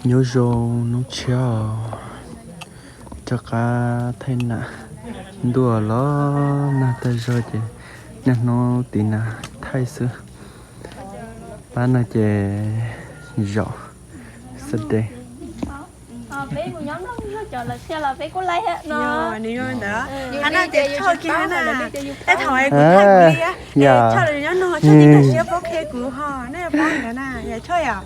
Nyob zoo hnub tshiab os, rov qab thaij nam, ntuj los nag tag zog ces niaj hnub tiv nam thaij xwb. Pab no ces zaum Saturday. Thaum kuv thaij kuv li, Choj los nyob no Choj tib nkag siab paub qhia kuv ho, nej paub ntawd na, yog Choj yom?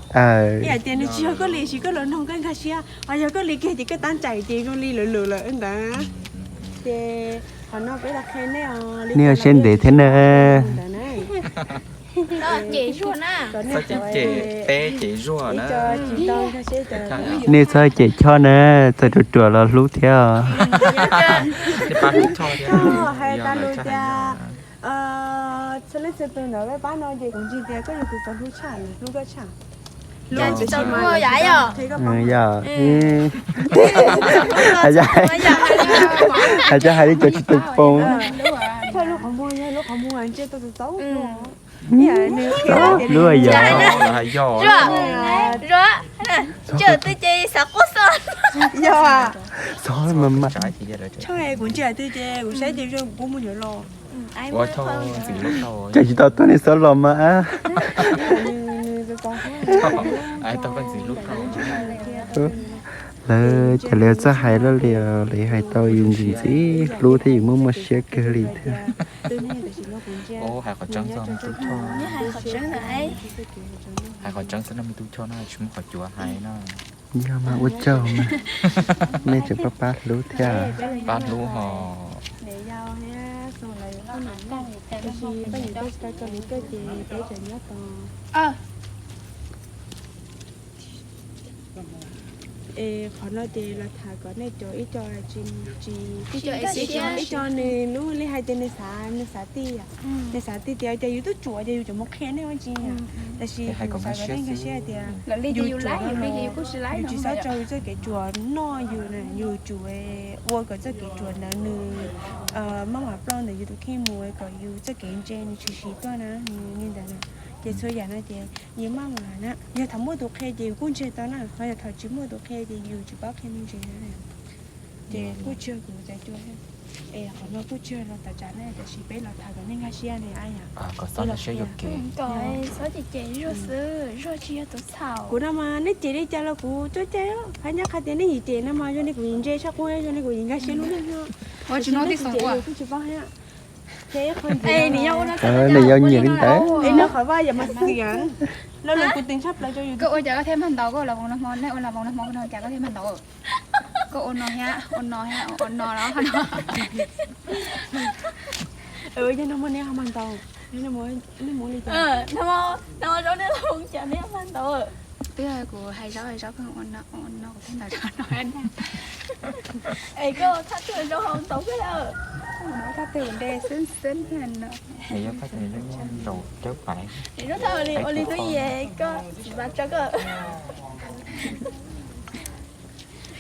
Yog tias nws tsis yog koj li, sis koj los noog koj nkag siab, ho yog koj li kiag ces koj tab txawm ces zoo li lwm lwm lawm ntawd. Ces qhov no peb los qhia nej os, nej ua siab ntev thiab na. Cem zuag na. Txhob cem peb, cem zuag na. Nej txhob cem Choj na, txawm ruam ruam los hlub thiab os. Hais tas lus tias, txhua leej txhua tus ntawd peb pab no ces kuv ntseeg tias koj yog tus txaus hlub tshaj, hlub koj tshaj. Yog, hais cov hais li cov tsis tau poob. Lub qhov muag yog lub qhov muag ntsia tau txaus txaus. Lub yog, Zuag, Zuag, twb ces xav quaj xwb. Yog, Txhob mas mas. Txhob, kuv ntsia twb ces kuv saib ces Zuag kuv kuj muaj nyuam los. Cas tsis tau tuaj nej xav los mas. Lawv ces lawv txawj hais lawm li, lawv hais tau yus ntxim ntxim hlub thiab yus muaj muaj siab kawg li thiab. Hais qhov tseeb xwb no me tub Choj no, tsis muaj qhov cuav hais no. Yog mas ua tsaug mas, nej tseem pab pab hlub thiab. Pab hlub ho. Es qhov no ces los tham kom nej cov ib co tsis, ib co nws lub li hais tias nws xav, nws xav tij, nws xav tij tias ces yus twb tsuam ces yus tseem mus qhia nej ua tsi. Tab sis kuv xav kom nej nkag siab hais tias yus tsuam, yus tsis txhob tso yus txoj kev tsuam noj yus na, yus tsuam ua kom txoj kev tsuam ntawd nws maj mam ploj ntawm yus tus kheej mus kom yus txoj kev ntse nws tshwm sim tuaj na, li ntawd na. Ces txhua yam no ces yus maj mam na, yog thaum muaj tus qhia ces yus kuj ntse tau na, ho yog thaum tsis muaj tus qhia ces yus tsis paub qhia me ntsis na. Ces kuj tsis yog kuv cov cua, es qhov no kuj tsis yog los tawm tsam na, tiam sis peb los tham kom nej nkag siab ne. Kom txhob nkag siab yuam kev. Kuv no mas nej cem li cas los kuv tso cai, hais nyob qhov tias nej yim cem no mas zoo li kuv yim ntse tshaj qub, zoo li kuv yim nkag siab lub neej no. Ua tsis no tib xeem ua kuj tsis paub thiab. Nws yog nyiam li ntawd. Es no qhov vaj yam mas xiam, lo lus kuv teem tshaj plaws rau yus. Koj ua cas koj thiaj mag ntaus, koj ua los hmo, nej ua los hmo no cas koj thiaj mag ntaus. Koj ua no thiab, ua no thiab, ua no los no. Yog no mas nej ho mag ntaus, nej mus li cas? No zaub nej los cas nej mag ntaus. Twb kuv hais zaub, zaub koj ua no, ua no kuv thiaj ntaus zaub no. Es koj thaj twg zaub ho ntaus koj lawm? Thaj twg de xwb xwb no. Zaub thaj li ua li twb ye koj txiv mas tso koj.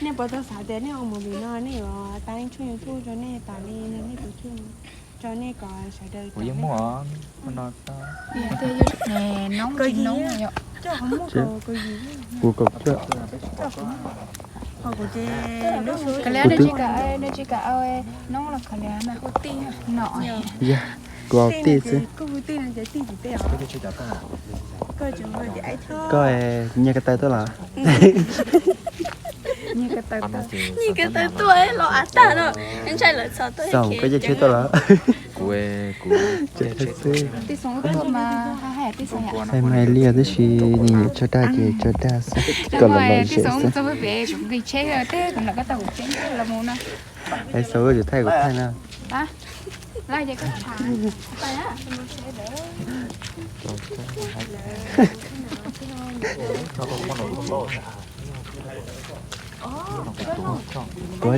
Nej puas tau xav tias nej ua movie no nej yuav tas leej tshuaj YouTube rau nej tas li nej tus tshuaj, rau nej kom sawv daws kuv yeej muaj no. Kuv kom kuv, kuv tsis kam, nej tsis kam ua noob los khaws li mas hu tij no. Yog, kuv hu tij xwb. Koj nyiag ko taw tuaj los? Nyiag ko taw tuaj los av tag no, ntshai lawv txhom tuaj. Xaum koj caij tsheb tuaj los? Kuv, kuv caij tsheb xwb. Hais mas li tab sis nws tso dag ces tso dag xwb, kom los lom zem xwb. Hais xaum tsis thaij kuv thaij na. Tuav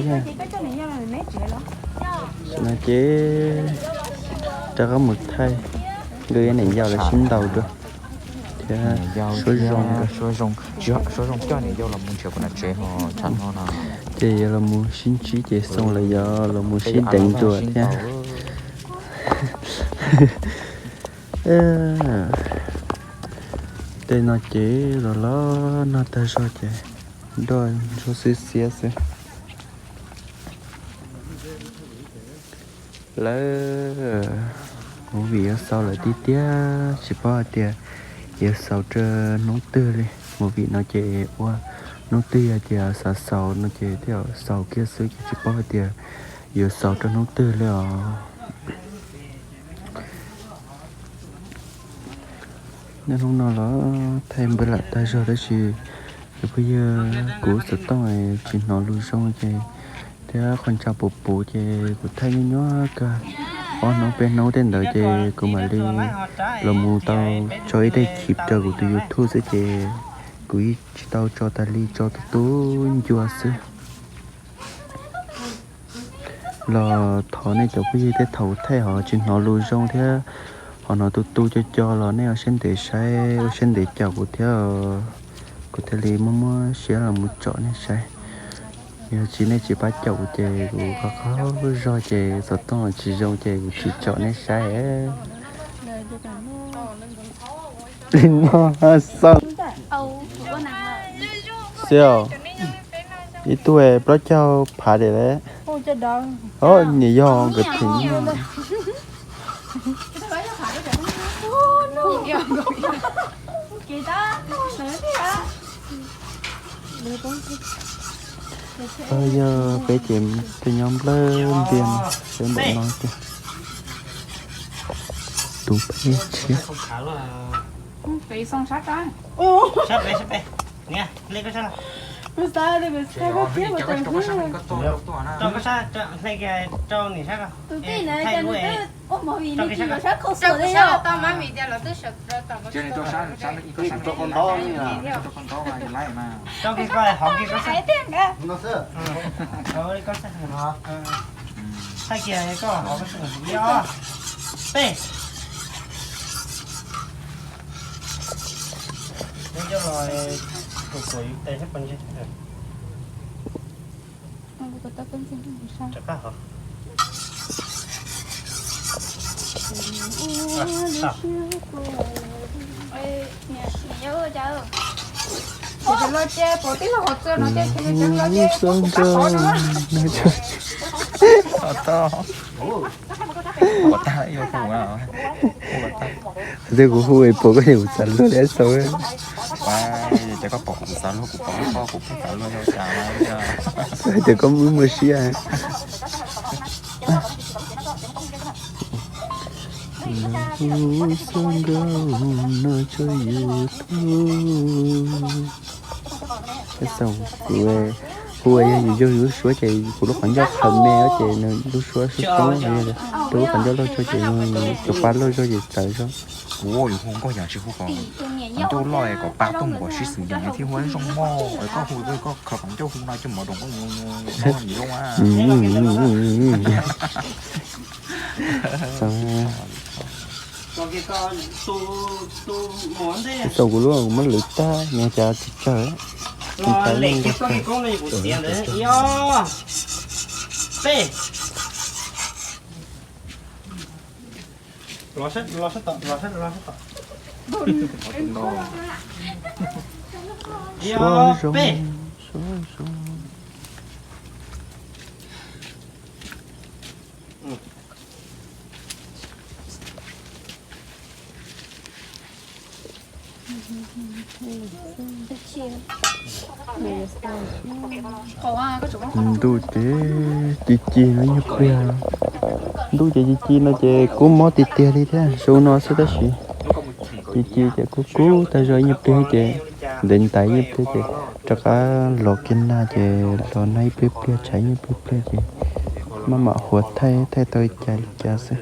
yog no ces rov qab mus thaij nkawd niam yau lawv sib ntaus dua thiab. Suab zoo, suab zoo coj niam yau los mus nrhiav kuv nam tsev ho tshav no no. Ces yog los mus sib ntsib ces xoo lawm, yog los mus sib deev dua thiab. Tej no ces los los nag tag zog ces Doj ntsuab xiab xiab xwb. Lawv, movie yuav xaus lawm tiag tiag, tsis paub hais tias yuav xaus rau hnub twg li. Movie no ces ua hnub twg yog tias xav xaus no ces thiaj xaus kiag xwb, ces tsis paub hais tias yuav xaus rau hnub twg li os. Niaj hnub no los thaij npawg lam tag zog tab sis cov phooj ywg, kuv xov tooj tsis hnov lus zoo ces thiab qhov ntsa puv puv ces kuv thaij nyuaj nyuaj kawg. Ob hnub peb hnub tej ntawd ces kuv mam li los mus tau tso ib daim khiv rau kuv tus YouTube xwb ces kuv tsis tau tso tas li, tso tu tu ncua xwb. Los thov nej cov phooj ywg thiab, thaum thaij ho tsis hnov lus zoo thiab ho hnov tu tu co co los nej ua siab ntev saib, ua siab ntev caum kuv thiab, kuv thiaj li muaj muaj siab los mus tsom nej saib. Yog tsis, nej tsis pab caum kuv ces kuv qhov qhov zog ces xov tooj tsis zoo ces kuv tsis tsom nej saib. Li no xav xwb os. Ib tug plaub caug phav diam lawm. Nim yog nkawd phem. Yog peb ces tej nyob nplawg ntiag no, peb ntawm no ces tus peb tshiab. Thaij kiag koj hov peb. Neb coj los kuam kuam yus tes sab pes ntseg. Rov qab hov. Ntxim kuv hu es pom koj yog kuv txav luag li xav. Ces koj pom kuv txav luag, kuv pom koj kuv pheej txav luag yog cas. Hais tias koj muaj muaj siab. Lub xab nkauj no tso YouTube. Kuv hu yog yus yog yus lub suab ces kuv lub qhov ncauj qhawv me ces nws lub suab soob soob, rau lub qhov ncauj loj zog ces nws cov pa loj zog ces txawv zog. Kuv ua yus hu nkauj yam tsis hu qhov ncauj loj kom pa tuaj mus kom sib xws yam thiab hu zoo mog, koj hu koj qhov ncauj hu no coj mus rau nkauj zoo. Txaus kuv lub, kuv muab lwv tag, nws cas tsis tsawg. Suab zoo, suab zoo. Ntuj ces ci ci no nyuag pliag. Ntuj ces ci ci no ces kub mob tiag tiag li thiab, zoo no xwb tab sis ci ci ces kub kub tag zog ib nyuag pliag ces ntev ntais ib nyuag pliag ces rov qab los kiag nag ces los nag ib pliag pliag tshav ib nyuag pliag pliag ces maj mam huav thaij, thaij tau li cas li cas xwb.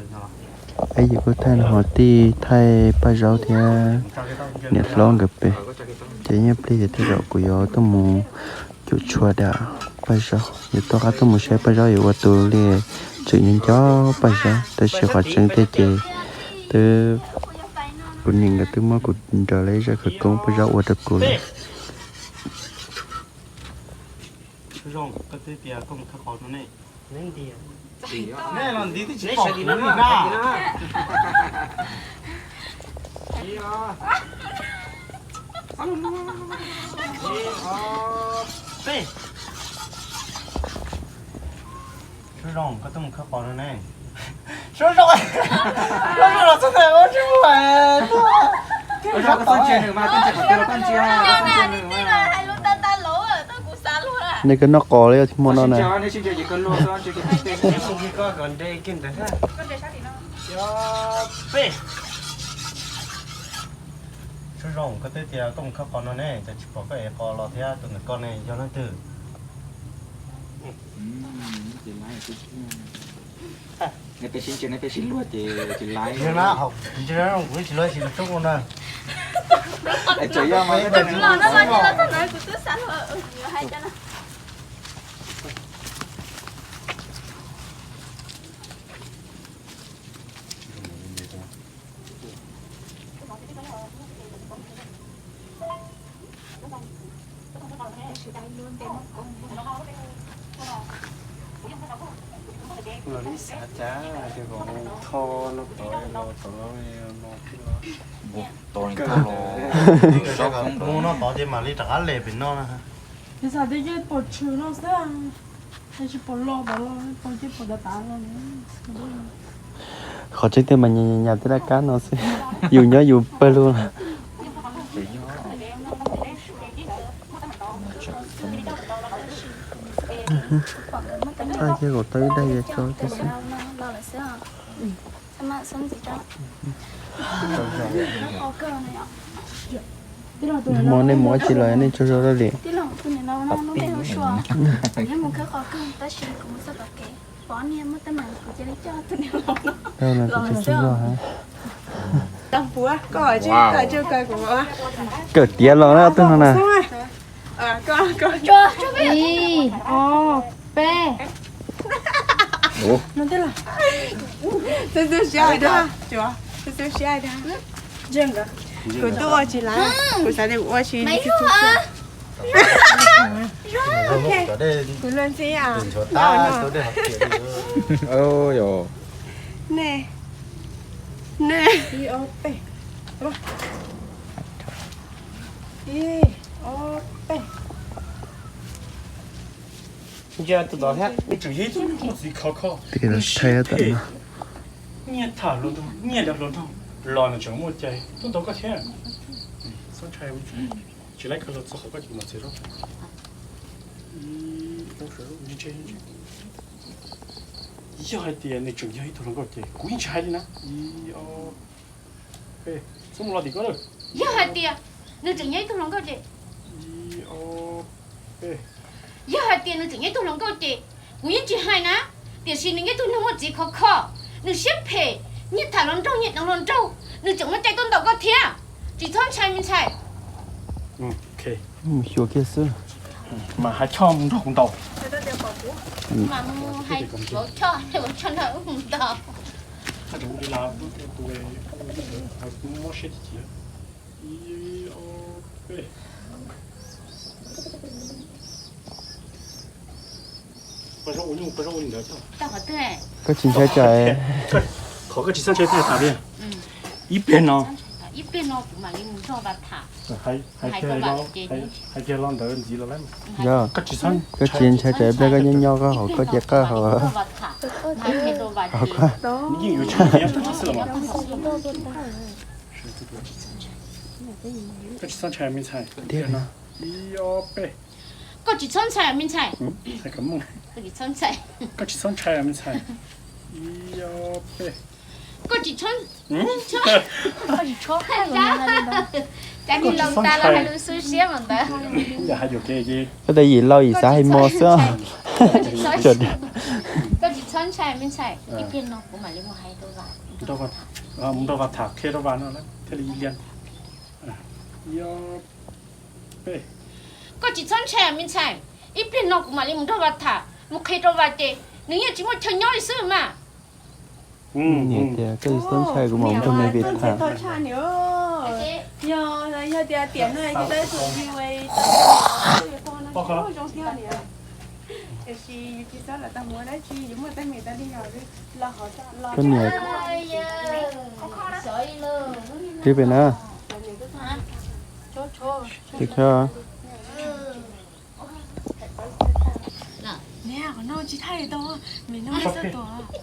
Ib yam kuv thaij no ho tij thaij Paj Zaub thiab niam hlob nkawd pem. Ces ib nyuag pliag ces tej zaum kuv yuav tuaj mus cuam tshuam dam Paj Zaub, yuav tuaj qab tuaj mus saib Paj Zaub yuav ua tus li tseem nco nco Paj Zaub, tab sis qhov tseeb tiag ces twb kuv niam nkawd twb muab kuv nrog lawv zaj khawv koob Paj Zaub ua rau kuv lawm. Peb. Suab zoo, koj twb mus khawb qos no ne. Suab zoo, suab zoo los txog ntawm ua tsis muaj. Koj txhob ntsia nws mas, koj ntsia qhov twg los koj ntsia, koj txhob ntsia nws mas. Nws koj noj qos li hmo no na. Suab zoo, koj twb tias koj mus khawb qos no ne, cas tsis pom koj ev qos los thiab, tus ntawm koj ne yog leej twg? Peb sib ntsia, peb sib luag ces tsis laiv. Kuv tsis luag sis los tub na. Tseem yog mas. Los li xav cas tias kom tho no tod los tod no. Mus no tod ces mam li rov qab les pem no na. Tsis xav tias yeej pom tshwm no xwb, tsis pom los pom los, pom ces pom tav tav los. Qhov tseeb tiag mas nyas nyas tej dab kab no xwb, yus nyob yus pawg lug. Txaj ces kom tau ib daim yas tso ces xwb. Hmo nej mus ua tsi los nej tsaug zog li? Tsaug zog. Kawm tiav los na tug no na. Ib, ob, peb. Kuv twb ua tsis laiv, kuv xav tias kuv ua tsis. Kuv luag ntxhi. Nej, nej. Ib, ob, peb. Nws tseem yog ib tug neeg muaj txiv khov kho, nws siab phem, nyiaj tham hluas nraug, nyiaj dav hluas nraug los nws tseem muaj cai tuaj ntaus koj thiab. Tsis laib kawg los txog qhov koj cia li mam txiav zaub. Yog hais tias nws tseem yog ib tug hluas nkauj ces kuv yeej tsis hais li na. Ib, ob, peb, txhob mus los tim koj lawm. Yog hais tias nws tseem yog ib tug hluas nkauj ces, ib, ob, peb. Yog hais tias nws tseem yog ib tug hluas nkauj ces kuv yeej tsis hais na, tiam sis nws yog ib tug neeg muaj txiv khov kho, nws siab phem, nyiaj tham hluas nraug, nyiaj deev hluas nraug, nws tseem muaj cai tuaj ntaus koj thiab. Tsis txhob ntshai me ntxhais. Mus xyuas kiag xwb. Mas hais choj mus nrog kuv ntaus. Mas mus hais xyuas choj, choj nrog wb mus ntaus. Koj tsis ntshai tsam, qhov koj tsis txhob ntshai tas tas li. Ib pliag no, ib pliag no kuv mam li mus nrog Vam tham. Hais kiag lo ntawd ntxiv los lawm. Koj tsis ntshai tsam ib pliag koj nyob nyob koj hauv koj ces qaj hauv. Koj tsis txhob ntshai me ntxhais. Koj tsis txhob ntshai me ntxhais. Koj tsis txhob ntshai me ntxhais. Koj tsis txhob, cas nim laus tas los hais lus xub siab mas ntawd. Koj tas yim laus yim xav hais mos xwb. Koj tsis txhob ntshai me ntxhais, ib pliag no kuv mam li mus hais rau Vam. Mus nrog Vam tham qhia rau Vam no thiaj li ib pliag. Koj tsis txhob ntshai me ntxhais, ib pliag no kuv mam li mus nrog Vam tham, mus qhia rau Vam ces nws yeej tsis muaj chaw nyob li xwb mas. Niam tias koj tsis txhob ntshai, kuv mam mus nrog me Vam tham. Yog tias tiam no Koj niam, peb pem na. Tus koj. Qhov no tsis thaij tau,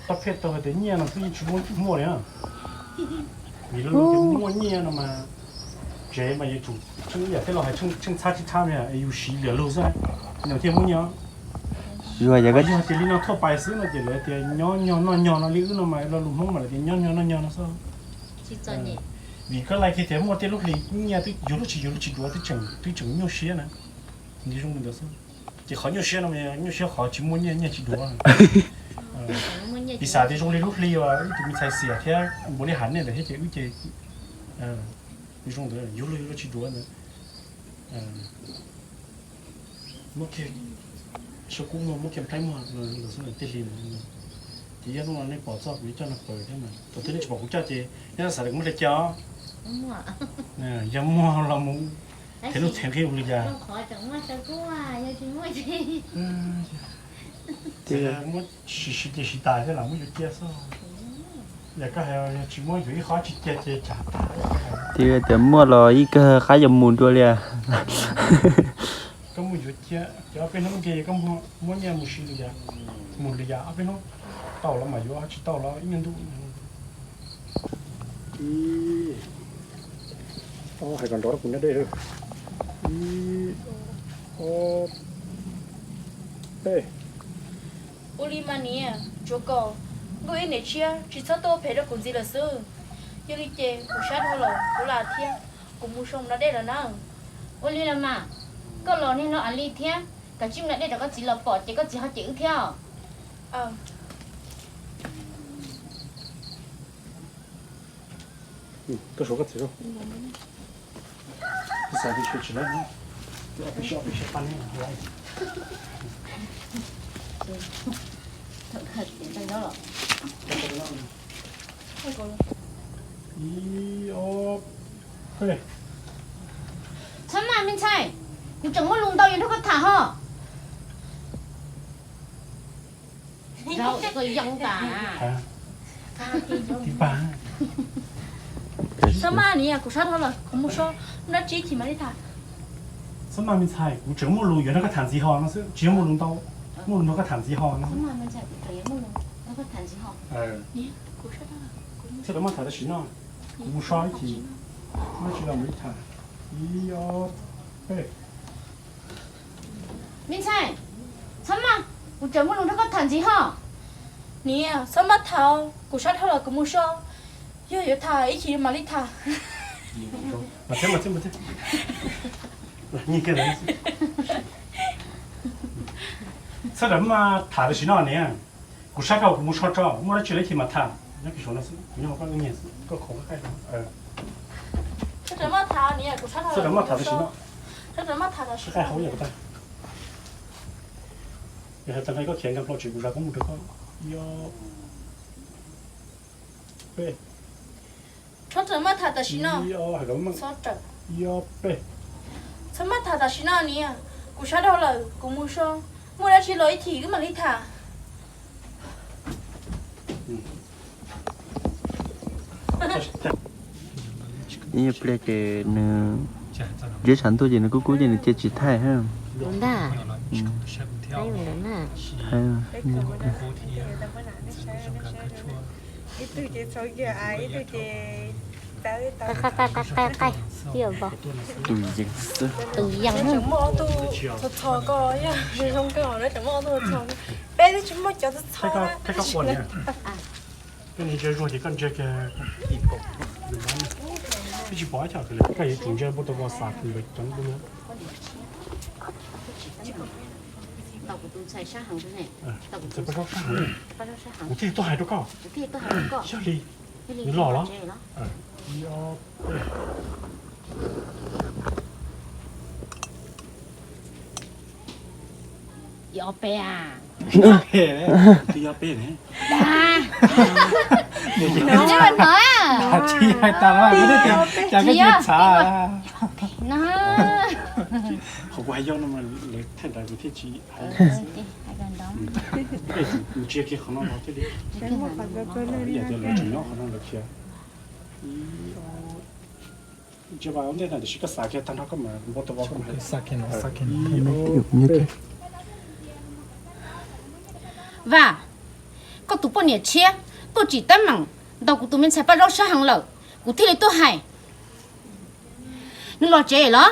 tau pheej tau hais tias nyiaj no xwb yeej tsis muaj muaj li na. Vim lawv tias muaj nyiaj no mas tsev mas yuav tsum tsheej ib yam tej laus hais tsheej txhab tsheej txhab es yus siv liam lug xwb na, nws thiaj muaj nyiaj. Yog tias li no thuaj pais xwb no ces lawv tias nyob nyog noj nyog no li wb no mas lo lus Hmoob mas lawv tias nyob nyog noj nyog no xwb. Vim koj laij kiag tias muaj tej lub hli nyiaj yus lub tsis yus lub tsis duav twb tseem nyuaj siab na. Nws zoo li ntawd xwb. Ces qhov nyuaj siab no mas nyuaj siab qhov tsis muaj nyiaj nyiaj tsis duav. Piv xam tias zoo li lub hli uas wb tus me ntxhais xiam thiab npaum li hav nej ntawd thiab ces wb ces zoo ntawd yus lub yus lub tsis duav ntawd. Muab kiag saib kub muag muab kiag nplaib muag los xwb tej hli ntawd. Ces yog hnub no nej pom txoj kuv yuav coj no paws thiab mas thaum twg nej tsis pom kuv coj ces nej xav tias kuv muaj dab tsi coj. Yog muaj los mus thev lub txhev nqi ua li cas. Muab siv siv ces siv tas thiab los muab yuav cia xwb. Yog koj hais yog tsis muab yuav ib qho tsis cia ces tsam tas. Tias tias muaj los ib kawg qab yuav mus dua li. Koj muab yuav cia ces ob peb hnub ces koj muab nyiaj mus siv li yam, mus li yam ob peb hnub tau los mas yuav, tsis tau los ib nyuag ntuj. Ib, hais kom nrov rau kuv nyob deb. Ib, ob, peb. Ua li mas niam, tsuav kom nkauj ib niam tshiab tsis txhob tuaj phem rau kuv ntxiv lawm xwb. Yog li ces kuv sab dhau lawm kuv lam thiab, kuv mus so mus noj dej lawm na. Ua li los mas, koj los niag no a li thiab, kav tsij mus noj dej rau koj txiv los pom ces koj txiv ho cem wb thiab. Koj suav koj txiv. Ib, ob, peb. Txhob maj me ntxhais, kuv tseem muaj lus ntau yuav nrog koj tham ho. Txhob maj niam, kuv sab dhau lawm kuv mus so, muaj dab tsi chim mam li tham. Txhob maj me ntxhais, kuv tseem muaj lus yuav nrog koj tham ntxiv ho no xwb, tsis yog muaj lus ntau, muaj lus nrog koj tham ntxiv ho no. Txhob maj tham tam sim no, kuv mus so ib chim, muaj dab tsi los mam li tham. Ib, ob, peb. Me ntxhais, txhob maj, kuv tseem muaj lus nrog koj tham ntxiv ho. Niam, txhob maj tham, kuv sab dhau lawm kuv mus so, yog yuav tham ib chim mam li tham. Txhob maj tham tam sim no niam, kuv sab dhau kuv mus so tso, muaj dab tsi los ib chim mam tham. Nyob kiag saum no xwb, kuv nyob hauv koj nyiag xwb, koj khov koj qaij. Txhob maj tham tam sim no, qaij hauv yam tag. Yog hais tag nqe koj khiav nqa hlo tsev kuv zam koob mus rau koj. Ib, ob, peb. Txhob maj tham tam sim no. Ib, ob, peb. Txhob maj tham tam sim no niam, kuv sab dhau lawm kuv mus so, muaj dab tsi los ib chim wb mam li tham. Ib pliag ces nws ntsiab tshav ntuj ces nws kub kub ces nws cia tsis thaij ha. Ntag, thaij ntawd na. Ib tug ces txhos yam, ib tug ces txawv tau. Tus yees xwb. Tus yees. Tseem muaj ob tug txhos txhos koj, yog zoo kawg los tseem muaj ob tug txhos. Peb twb tsis muaj cov txhos txhos. Koj ntsia zuag ces koj ntsia kiag, twb tsis pom ib co, koj yuav tsum ntsia npau taws ko xav kuv ntawd cov npau. Kuv thiaj tuaj hais rau koj. Yog li, nws los los? Ib, ob, peb. Ib, ob, peb ne. Tsis hais tas los kuv twb tias cas koj cia txhav. Qhov kuv hais yog no mas lawv thaij ntawd kuv thiaj tsis hais. Ntsia kiag qhov no los thiaj li, yam tias lawv tseem nyob qhov no lawv khiav. Ntsia ua ntej na, tiam sis koj xav kiag tag nrho koj mam npau taws vov koj mam. Ib, ob, peb. Vam, koj tus poj niam tshiab tuaj tsim teeb meem ntaus kuv tus me ntxhais Paj Zaub sab heev lawm, kuv thiaj li tuaj hais. Nws los tsev los?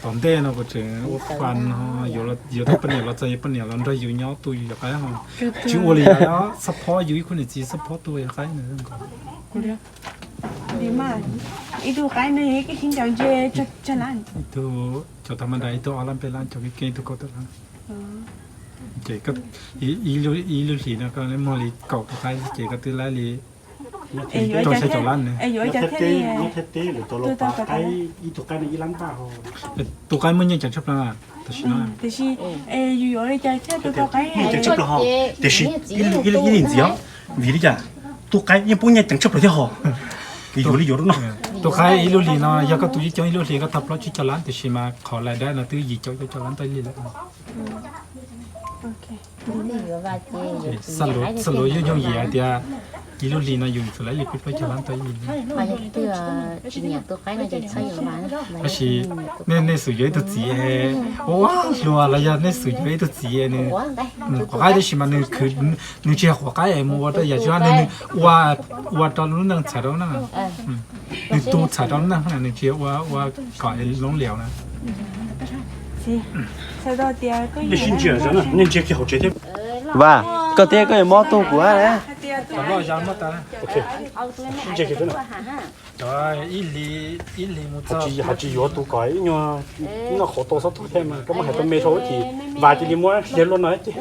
Tom ntej no kuv tseem ua fun no, yuav tus poj niam los txog, yuav poj niam los nrog yus nyob tu yus cov qaib ho tsis ua li yus, xab phob yus ib khub niam txiv xab phob tu yus cov qaib. Ib tug qaib no yog ib tug sib ncaws ntse, cov tham ma da ib tug ob lab peb lab, cov keeb keeb ib tug kaum tawm lab. Ces ib lub hlis no koj muag li kaum tus qaib ces koj twb laib li rau xya caum lab ne. Tus qaib muaj nyiaj ceev tshaj plaws tam sim no. Tiam sis ib leeg ntxiv os, vim li cas tus qaib yeej poob nyiaj ceev tshaj plaws thiab ho. Yuav li yuav rau no. Tus qaib ib lub hlis no yog koj tus yeej coob ib lub hlis koj tau plaub tsib caug lab, tiam sis mas qhov lais dab no twb yim caum cuaj caum lab ntawm li lawm. Xav luag yooj yooj yim hais tias ib lub hlis no yus tsuas laib li peb plaub caug lab ntawm li. Tab sis nej xum yuav ib tug txiv ua hluas los yog nej xum yuav ib tug txiv nws qhuav qaib tab sis mas nws khwv, nws tsis yog qhuav qaib mus ua rau yam tsis, nws ua rau lub neej txhawm rau neej, nws tu txhawm rau neej, nws tsis yog ua ua kom loob liaus na. Vam, koj thiab koj yuav mob tuaj kuv. Ib hlis mus txog, ho tsis yuav tus kom ib nyuag noj qhuav tau xob tuag thiab mas koj muab hais tau me rau ib chim, Vam cia li muab hliav luaj no ces.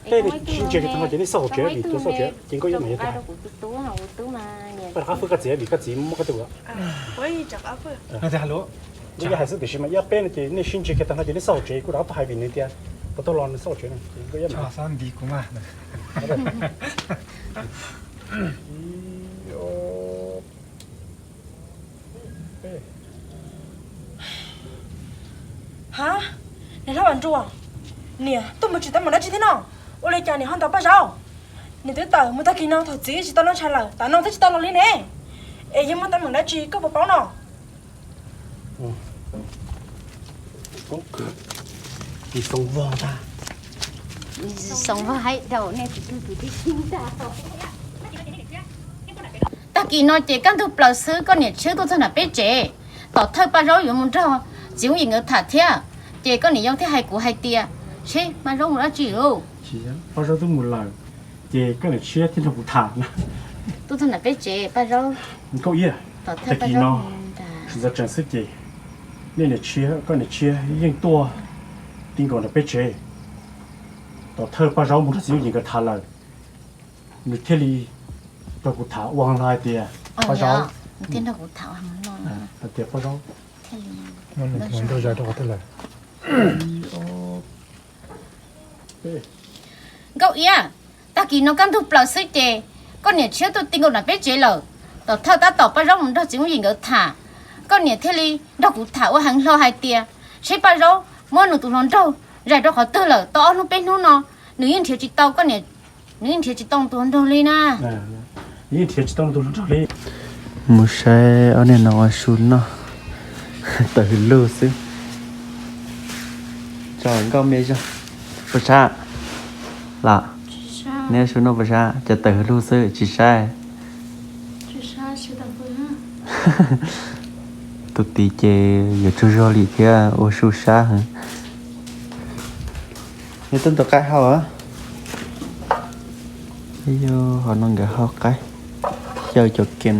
Tej sib ntsia kiag tag no ces nej xauj hauv tsev vim tus xauj tsev ces Nkauj Iab mas yog tus hais. Koj rov qab fwj koj txiv vim koj txiv muab koj tuaj. Nkauj Iab hais xwb tiam sis mas Iab peb no ces nej sib ntsia kiag tag no ces nej xauj hauv tsev, kuv rov qab tuaj hais vim nws tias puas tau los nws xauj hauv tsev no ces Nkauj Iab mas. Ha, niam hlob Vam Nruas, niam tuaj mus tsis tau mus dab tsi thiab no? Ua li cas niam ho ntaus Paj Zaub? Niam twb tawm mus tag kis no thaum txiv tsis tau noj tshais lawm, tam no twb tsis tau los li ne. Es yog muaj teeb meem dab tsi koj puas paub no? Tag kis no ces kaj ntug plaws xwb koj niam tshiab tuaj txog nram peb tsev, tom thawj Paj Zaub yuav mus nrog txiv Hmoob Yim nkawd tham thiab, ces koj niam yau thiaj hais kuv hais tias, seb Paj Zaub mus dab tsi lauj? Paj Zaub twb mus lawm, ces koj niam tshiab thiaj nrog kuv tham. Tuaj txog nram peb tsev Paj Zaub. Nkauj Iab, tag kis no sawv ntxov tsees xwb ces nej niam tshiab, koj niam tshiab yeej tuaj ti nkaus nram peb tsev, tom thawj Paj Zaub mus nrog txiv Hmoob Yim nkawd tham lawm, nws thiaj li nrog kuv tham ua hlo hais tias Paj Zaub, hais tias Paj Zaub nrog zais rau qhov twg lawm. Nkauj Iab, tag kis no kaj ntug plaws xwb ces koj niam tshiab tuaj ti nkaus nram peb tsev lawm, tom thawj tab tom Paj Zaub mus nrog txiv Hmoob Yim nkawd tham, koj niam thiaj li nrog kuv tham ua heev hlo hais tias seb Paj Zaub muab nws tus hluas nraug zais rau qhov twg lawm tau ob hnub peb hnub no, nws yeej nrhiav tsis tau koj niam, nws yeej nrhiav tsis tau tus hluas nraug li na. Yeej nrhiav tsis tau tus hluas nraug li. Mus saib ob niag no ua su noj tawm hws lug xwb. Tso nkauj me zog. Puas sab? Los, neb ua su noj puas sab? Cas tawm hws lug xwb tsis saib. Tus tid ces yuav tsaug zog li thiab ua su sab heev. Neb tuaj ntaus qaib hauj? Yog ho no nkawd hauj qaib, xyaw cov kem,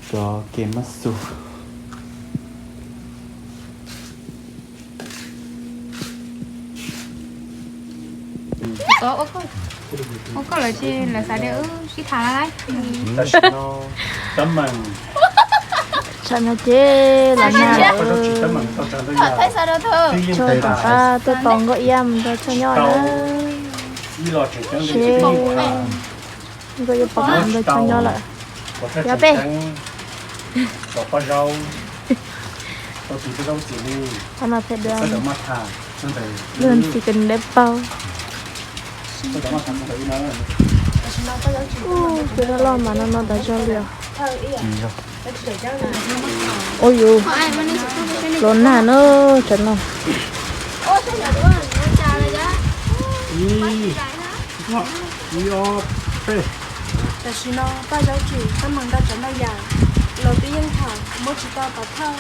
cov kem mab xus. Ua koj lawv tsis lawv xav tias wb sib tham lawm. Tam sim no, tam meem, tam no ces lawv na, tso tom qab tuaj tos Nkauj Iab mus nrog Tshoj nyob na. Seb Nkauj Iab puas kam mus nrog Tshoj nyob lawm. Yog peb qhov no phem dua, luag ntxhi kawg nws dawb paug. Tus loj loj mas no no tas zog li os. Ua yus los nag na, tsam no. Ib, ob, peb. Tam sim no Paj Zaub Tswm tab meeg nqa cov noj yas los twb yeej tham muab tsis tau pov thawj,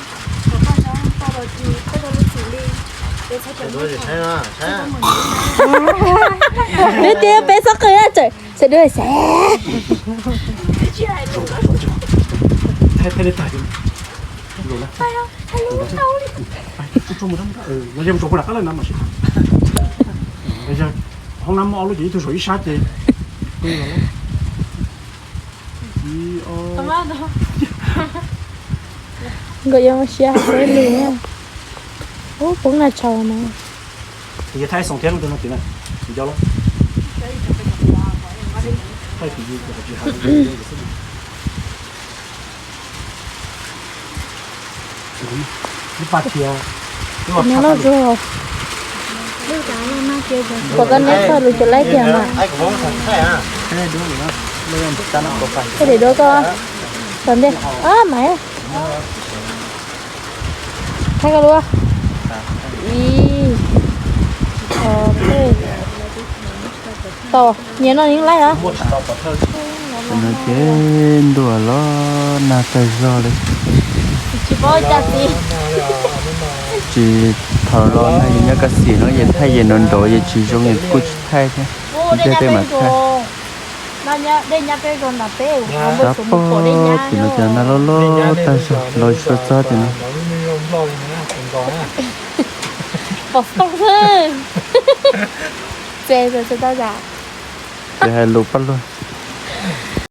kom Paj Zaub tau los ris Paj Zaub lub txim li. Peb txhob rawm muab tham. Twb tias peb txhob qw, sawv daws xav. Hoob nab muaj ob lub ces ib tug zaum ib sab ces. Nkawd yuav mus sia peb lus. Ub, poob na tshau no. Yog thaij xoo thiab no, no tim na, tim cov los. Thaij tim yus, tsis hais. Ib pa thiab. Nyob loj zuag. Puas koj neb txog lus cov laib tiag mas? Thaij daim duab koj. Thaij daim duab koj. Tau ntej. Ab, mas. Thaij koj lub. Ib, ob, peb. Tau, nyias no yeej laib os. No ces ntuj los nag tag zog li. Tsis paub cas txiv. Tsis, thaum los no yus nyob Kav Xim no yus thaij yus nrov nrov yus tsis zoo yus kuj tsis thaij thiab. Ntsia tej mam thaij. Sab pob tim no ces nag loj loj tag zog los tsis tau txog tim no. Ces hais lus paj luag.